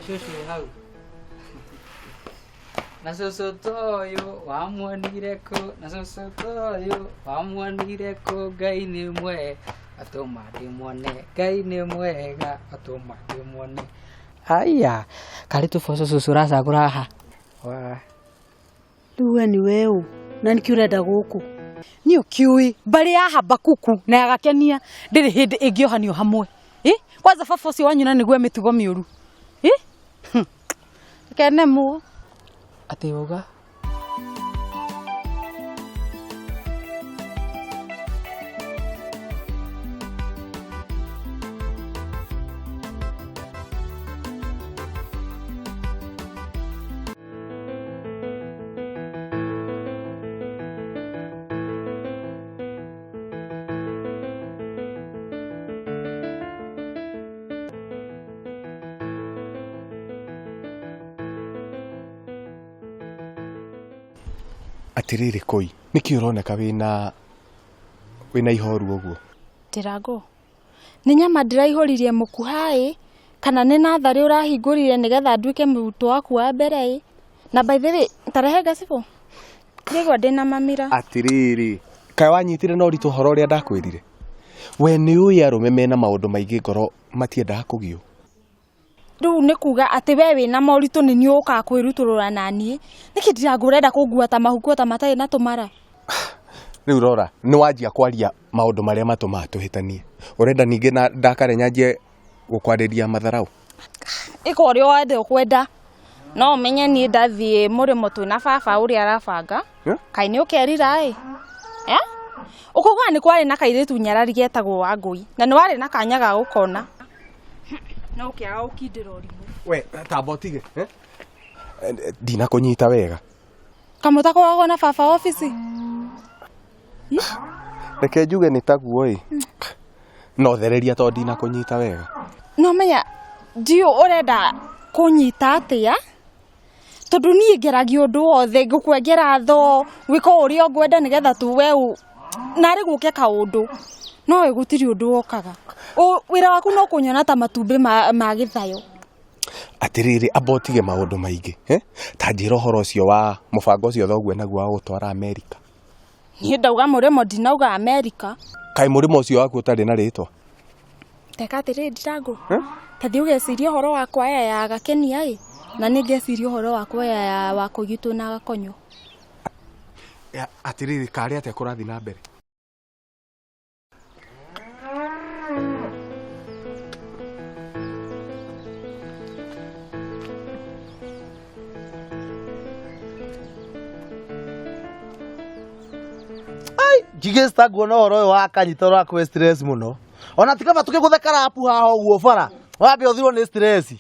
Cũcũ wĩ hau. Na cũcũ toyũ wamuonire kũ, na cũcũ toyũ wamuonire kũ, Ngai nĩ mwega atũma ndĩmuone, Ngai nĩ mwega atũma ndĩmuone. Aya, karĩ tũboco cũcũ ũracagũra haha. Wa. Rĩu we nĩ we ũ na nĩkĩ ũrenda gũkũ? Niĩ ũkĩũĩ mbarĩ ya Habakuku na ya Gakenia ndĩrĩ hĩndĩ ĩngĩohanio hamwe. Ĩ? Kwanza baba ũcio wanyu na nĩguo e mĩtugo mĩũru. Ĩ? Reke nemwo. Atĩ uga? Atĩrĩrĩ koi, nĩkĩ ũroneka wĩna wĩna ihoru ũguo? Ndĩrangũ, nĩ nyama ndĩraihũririe mũkuha-ĩ, kana nĩ natharĩ ũrahingũrire nĩgetha nduĩke mũrutwo waku wa mbere-ĩ? Na by the way, ta rehe ngacibũ. Ndĩraigua ndĩna mamira. Atĩrĩrĩ, kaĩ wanyitire na ũritũ ũhoro ũrĩa ndakwĩrire? We nĩ ũĩ arũme mena maũndũ maingĩ ngoro matiendaga kũgio. Rĩu nĩ kuga atĩ we wĩna moritũ nĩ niĩ ũkaga kwĩrutũrũra na niĩ. Nĩkĩ ndirangũ ũrenda kũngua ta mahuku o ta matarĩ na tũmara? Rĩu rora, nĩ wanjia kwaria maũndũ marĩa matũmaga tũhĩtanie. Ũrenda ningĩ na ndakare nyanjie gũkwarĩria matharaũ? Ĩka ũrĩa wothe ũkwenda. No ũmenye niĩ ndathiĩ mũrĩmo twĩna baba ũrĩa arabanga. Kaĩ nĩ ũkerira-ĩ? Eh? Ũkauga nĩ kwarĩ na kairĩtu nyarari getagwo Wangũi na nĩ warĩ na kanya ga gũkona. No ũkĩaga gũkindĩra ũrimũ. We, tamba ũtige. Eh? Ndinakũnyita wega. Kamũta koragwo na baba obici. Reke njuge nĩ taguo ĩ. No thereria tondũ ndinakũnyita wega. No menya ndiũ ũrenda kũnyita atĩa tondũ niĩ ngeragia ũndũ wothe ngũkwengera tho gwĩka ũrĩa ngwenda nĩgetha tu we narĩ gũke kaũndũ no we gũtirĩ ũndũ wokaga. Wĩra waku no kũnyona ta matumbĩ ma gĩthayo. Atĩrĩrĩ, amba ũtige maũndũ maingĩ eh? Ta njĩra ũhoro ũcio wa mũbango ũcio thoguo naguo wa gũtwara Amerika. Niĩ ndauga mũrĩmo ndinauga Amerika. Kaĩ mũrĩmo ũcio waku ũtarĩ na rĩtwa? Teka atĩrĩrĩ Ndirango, ta thiĩ ũgecirie ũhoro wa kwaya ya Gakenia ĩ, na niĩ ngeciria ũhoro wa kwaya ya Wakũgitwo na Gakonyo. Atĩrĩrĩ, karĩ atĩa kũrathiĩ na mbere? Njigĩcita nguona ũhoro ũyũ wa kanyita ũrakũhe stress mũno ona ti kaba tũkĩgũthe karapu haha ũguo bara wambe ũthirwo nĩ stress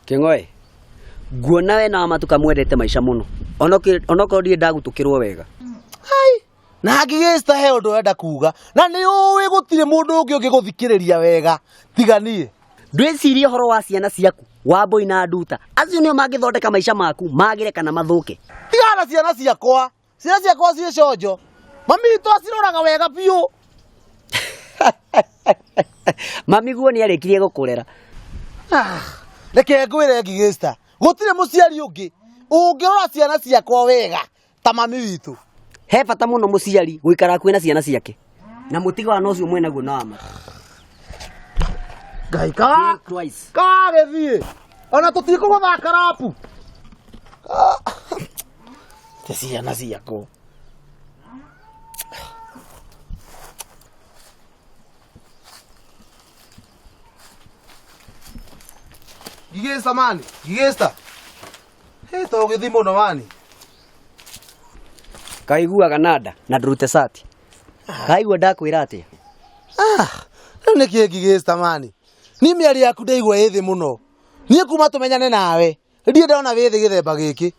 Kĩng'oe, nguona we na Wamatuka mwendete maica mũno onokorwo ndirĩ ndagutũkĩrwo wega. Na ngĩgĩcita he ũndũ ũrenda kuga na nĩ ũĩ gũtirĩ mũndũ ũngĩ ũngĩgũthikĩrĩria wega tiga niĩ. Ndwĩcirie ũhoro wa ciana ciaku Wambũi na Nduta, acio nĩo mangĩthondeka maica maku magĩre kana mathũke. Tigana na ciana ciakwa, ciana ciakwa ciĩ conjo, mami witũ aciroraga wega biũ. Mami guo nĩ arĩkirie gũkũrera. Ah, reke ngwĩre ngigĩcita gũtirĩ mũciari ũngĩ ũngĩrora ciana ciakwa wega ta mami witũ. He bata mũno mũciari gũikara hakuhĩ na ciana ciake na mũtigo wa ũcio mwena guo na wa ma. Ngai ka Twice. kagĩthiĩ ona tũtikũgũtha karapu. Te ciana ciakwa. Gigĩsta mani, gigĩsta. Hĩ to ũgĩthiĩ mũno mani. Kaiguaga na nda na ndũrute cati. Kaigua ndakwĩra atĩa? Ah, rĩu nĩkĩ ngigĩsta mani? Niĩ mĩario yaku ndaigua ĩ thĩ mũno. Niĩ kuma tũmenyane nawe, ndirĩ ndona wĩ thĩ gĩthemba gĩkĩ.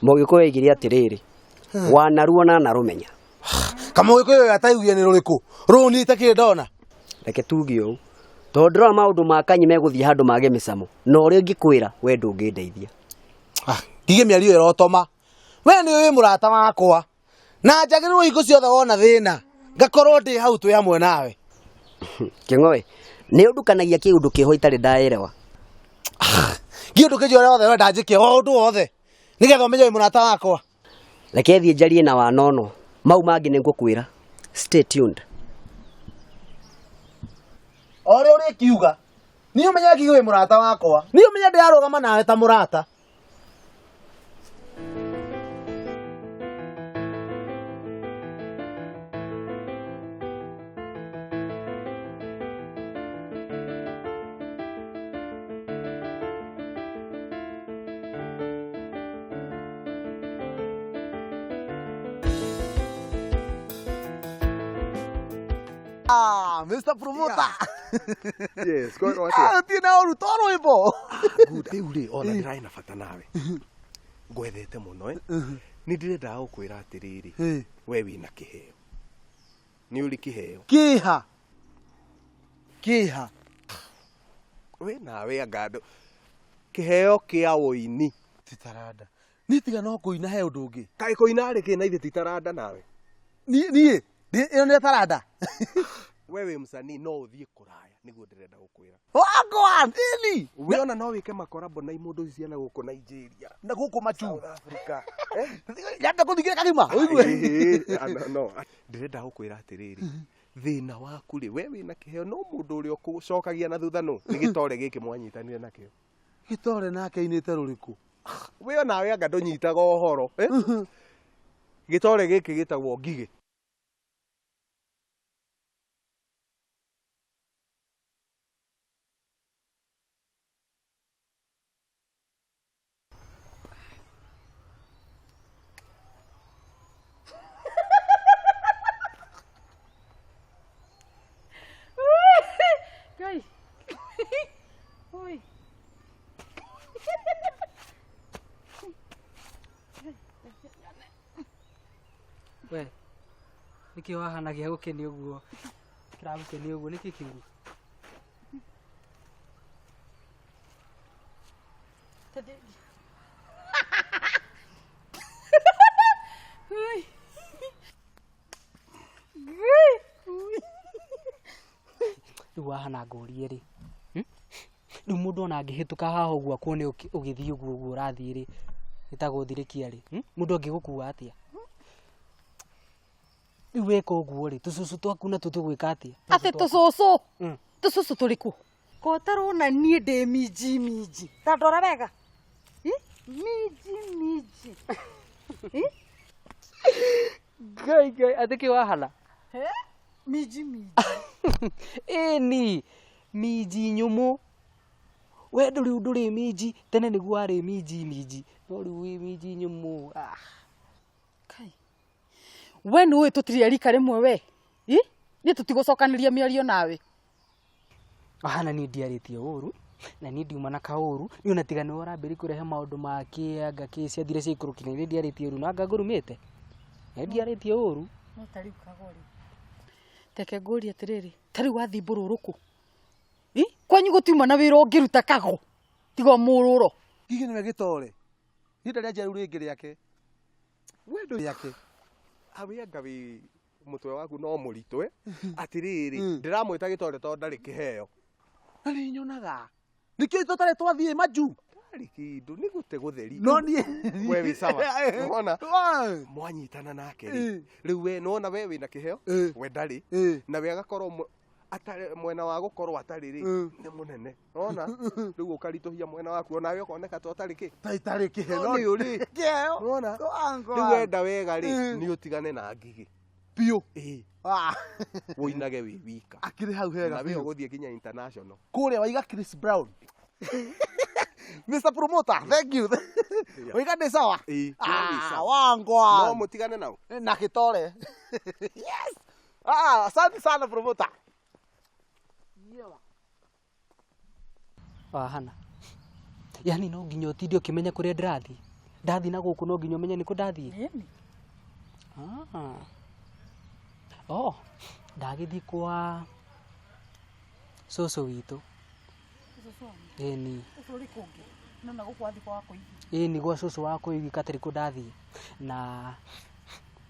Mũgĩkũyũ oigire atĩrĩrĩ, wanaruo na narũmenya. Kamũgĩkũyũ ũyũ ataiguire nĩ rũrĩkũ? Rũnite kĩ ndona? Reke tuge ũũ, tondũ ndĩrona maũndũ ma kanyi megũthiĩ handũ mage mĩcamo, na ũrĩa ingĩkwĩra we ndũngĩndeithia. Ah, ngige mĩario ĩrotoma. We nĩ ũĩ mũrata wakwa. Na njagĩrĩirwo hingo ciothe wona thĩna, ngakorwo ndĩ hau twĩ hamwe nawe. Kĩng'oe, nĩ ũndukanagia kĩũndũ kĩho itarĩ ndaerewa. Ngiũ ndũkĩnjĩra ũrĩa wothe wenda njĩke o ũndũ wothe nĩgetha ũmenye wĩ mũrata wakwa. Reke thiĩ njarie na wanono mau mangĩ nĩ ngũkwĩra. Stay tuned. O ũrĩa ũrĩkiuga niĩ ũmenye Ngigĩ wĩ mũrata wakwa, niĩ ũmenye ndĩrarũgama nawe ta mũrata. Ah, Mr. Promoter. Yes, kwĩrwo atĩa? Ah, ũtirĩ na ũru to rwĩmbo. Good. Rĩu rĩ, ona ndĩrarĩ na bata nawe. Ngwethete mũno eh. Nĩ ndĩrendaga gũkwĩra atĩrĩrĩ, Eh. we wĩna kĩheo. Nĩ ũrĩ kĩheo. Kĩha. Kĩha. We nawe anga andũ. Kĩheo kĩa ũini. Ti taranda. Niĩ tiga no kũina he ũndũ ũngĩ. Kaĩ kũina rĩ kĩ na ithe ti taranda nawe. Niĩ niĩ ĩyo nĩ taranda. We wĩ msanii no ũthiĩ kũraya nĩguo ndĩrenda gũkwĩra. Wagwan, ĩni. We ona no wĩke makorabo na imũndũ ici ciana gũkũ Nigeria. Na gũkũ machu. South Africa. Nyambe kũthingĩra karima. Ũigue. Ĩĩ, ah, no, no. Ndĩrenda gũkwĩra atĩrĩrĩ, thĩna waku rĩ, we wĩna kĩheo no mũndũ ũrĩa ũkũcokagia na thutha nũ? Nĩ gĩtore gĩkĩ mwanyitanire nakĩo. Gĩtore nake ainĩte rũrĩkũ? We onawe anga ndũnyitaga ũhoro. Eh? Gĩtore gĩkĩ gĩtagwo ngigĩ. Ngai. Oi. We nĩkĩ wahana gĩa gũkenia ũguo kĩragũkenia ũguo nĩkĩ kĩũru? Oi. Ngai. Rĩu wahana ngũrie rĩ, rĩu mũndũ ona angĩhĩtũka haha ũguo akuone ũgĩthiĩ ũguo ũguo ũrathiĩ rĩ, ĩtagwo thirĩkia rĩ, mũndũ angĩgũkua atĩa? Rĩu weka ũguo rĩ, tũcũcũ twaku natuo tũgwĩka atĩa? Atĩ tũcũcũ. Tũcũcũ tũrĩkũ? Kotarona niĩ ndĩ minji minji. Ta ndora wega. Minji minji. Ngai Ngai, atĩ kĩ wahana? Minji minji. Ĩni, minji nyũmũ. We ndũrĩ ndũrĩ minji, tene nĩguo warĩ minji minji, no rĩu wĩ minji nyũmũ. Ah. Kai. We nĩ ũĩ tũtirĩ a rika rĩmwe we. Niĩ tũtigũcokanĩria mĩario nawe. Wahana niĩ ndiarĩtie ũru, na niĩ ndiuma na kaũru, niĩ ona tiga nĩwe ũrambĩrĩria kũrehe maũndũ ma kĩ anga kĩ ciathire ciaikũrũkire, niĩ ndiarĩtie ũru, na anga ngũrumĩte? Niĩ ndiarĩtie ũru. No ta rĩu kagori. Reke ngũrie atĩrĩrĩ, ta rĩu wathiĩ mbũrũrũkũ? Kwanyu gũtiuma na wĩra ũngĩruta kago? Tiga mũrũro. Ngigĩ nĩwe gĩtore. Niĩ ndarĩ anjia rĩu rĩngĩ rĩake. We ndũ Rĩake. Awe anga wĩ mũtwe waku no mũritũ, eh? Atĩrĩrĩ, ndĩramwĩta gĩtore tondũ ndarĩ kĩheo. Na nĩ nyonaga. Nĩkĩo tũtarĩ twathiĩ majuu? Ndarĩ kĩndũ, nĩ gũte gũtheri. No niĩ. We wĩ sawa. Nĩwona? Wona? Mwanyitana nake rĩ. Rĩu we nĩwona we wĩna kĩheo, we ndarĩ. Na we agakorwo atarĩ mwena wa gũkorwo atarĩ rĩ, nĩ mũnene. Nĩwona? Rĩu ũkaritũhia mwena waku onawe ũkoneka ta ũtarĩ kĩ. Ta itarĩ kĩheo. No nĩ ũrĩ. Kĩheo. Nĩwona? Rĩu wenda wega rĩ, nĩ ũtigane na ngigĩ. Biũ. Ĩĩ. Ah. Ũinage wĩ wika. Akĩrĩ hau hega Na we biũ. ũgũthiĩ nginya international. Kũrĩa waiga Chris Brown. Mr. Promoter, thank you. Waiga ndĩ sawa? Ĩĩ, Ah, wĩ sawa. wangwa. No mũtigane nao. Na gĩtore. Yes. Ah, asante sana promoter. Wahana. Yaani no nginya ũtinde ũkĩmenya kũrĩa ndĩrathiĩ. Ndathiĩ na gũkũ no nginya ũmenye nĩkũ ndathiĩ. Ah. Oh, ndagĩthiĩ kwa cũcũ witũ. Ĩni. Ĩni gwa cũcũ wa kũigi katarĩ kũ ndathiĩ. Na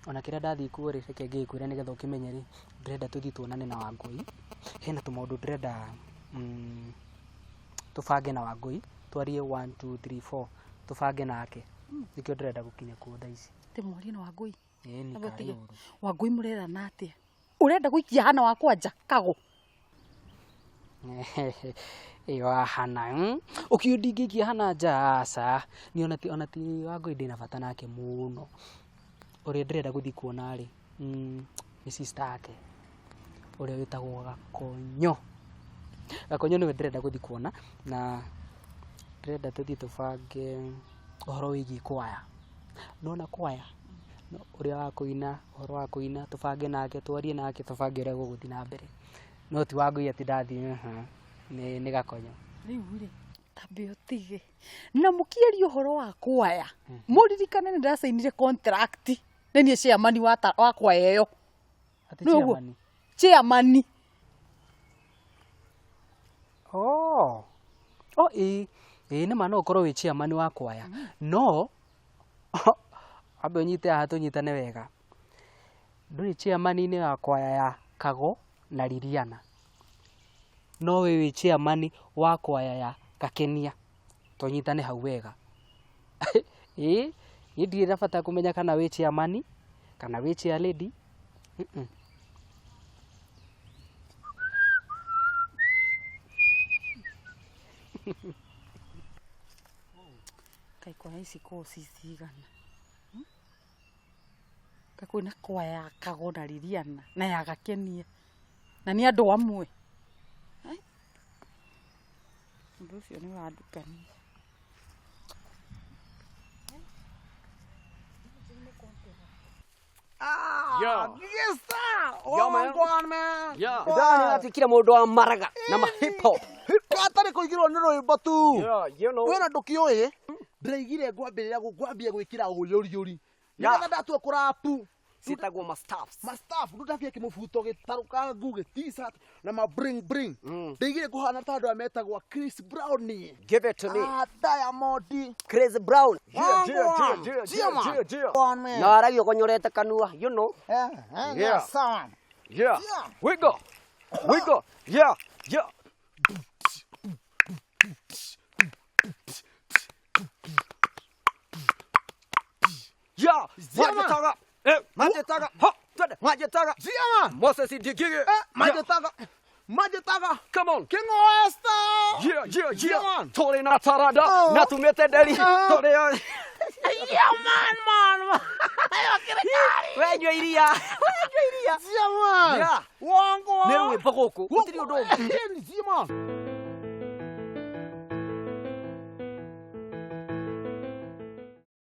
ona kĩrĩa ndathiĩ kuo rĩ, reke ngĩkwĩre nĩgetha ũkĩmenye rĩ, ndĩrenda tũthiĩ tuonane na Wangũi. Hena tũmaũndũ ndĩrenda tũbange na Wangũi. Twarie 1 2 3 4 tũbange nake. Nĩkĩo ndĩrenda gũkinya kuo thaa ici. Ndĩmũrie na Wangũi. Ĩni Amba karĩ ũtige. ũru. Wangũi mũrerana atĩa? Ũrenda gũikia Hana wakwa nja kago? Ĩyo Hana. Ũkiũ ndingĩikia Hana nja aca. Niĩ ona ti ona ti Wangũi ndĩna bata nake mũno. Ũrĩa ndĩrenda gũthiĩ kuona rĩ, nĩ sister yake ũrĩa wĩtagwo Gakonyo. Gakonyo nĩwe ndĩrenda gũthiĩ kuona na ndĩrenda tũthiĩ tũbange ũhoro wĩgiĩ kwaya. Nĩwona kwaya? Ũrĩa wa kũina, ũhoro wa kũina, tũbange nake, twarie nake, tũbange ũrĩa gũgũthiĩ na mbere. No ti Wangũi atĩ ndathiĩ, nĩ Gakonyo. Rĩu rĩ, tambe ũtige. Na mũkĩaria ũhoro wa kwaya, mũririkane nĩ ndacainire contract nĩ niĩ chairman wa kwaya ĩyo. Atĩ Nĩ ũguo? chairman? Chairman. Oh. Oh, ĩĩ. Ĩĩ nĩ ma no ũkorwo wĩ chairman wa kwaya. No ambe ũnyite haha tũnyitane wega. Ndũrĩ chairman-inĩ wa kwaya ya Kago na Liliana. No we wĩ chairman wa kwaya ya Gakenia. Tũnyitane hau wega. Ĩĩ, niĩ ndirĩ na bata kũmenya kana wĩ chairman kana wĩ chair lady. Kaĩ kwaya ici koragwo ci cigana? Kaĩ kwĩna kwaya ya Kago na Liliana na ya Gakenia na nĩ andũ amwe? Ũndũ ũcio nĩ ũrandukania. Yes, sir. Yo, man. Oh, go on, man. Yeah. Ndani atuĩkire mũndũ wa maraga na ma hip hop. Atarĩ kũigĩrwo nĩ rwĩmbo tu. Yeah, you know. Wĩna ndũkĩũĩ ndĩraigire ngwambĩrĩra ngwambia gwĩkĩra ũyũriũri Yeah. nĩgetha ndatua kũrapu Ciĩtagwo ma staffs. ma staff rĩu ndambia kĩmũbuto gĩtarũkangu gĩ t-shirt na ma bling bling ndĩigire kũhana ta andũ aya metagwo Chris Brown. Give it to me. Ah, Diamond. Chris Brown. Yeah, yeah, yeah, yeah, yeah, yeah. Na aragia ũkonyorete kanua, you know. Yeah, Yeah. sawa. Yeah. Yeah. We go. We go. Yeah. Yeah. Yeah. Yeah, man. Majetaga. Eh, majetaga. Ha. Twende. Majetaga. Yeah, man. Moses Ndigige. Eh, majetaga. Majetaga. Come on. King Oyster. Yeah, yeah, yeah. Yeah, man. Tore na tarada. Oh. Na tumete nderi. Ah. Tore. Yeah, man, man. Wenyua iria. Wenyua iria. Yeah, man. Yeah. Wongo. Nĩ rwĩmbo gũkũ. Gũtirĩ ũndũ ũngĩ. Yeah, man.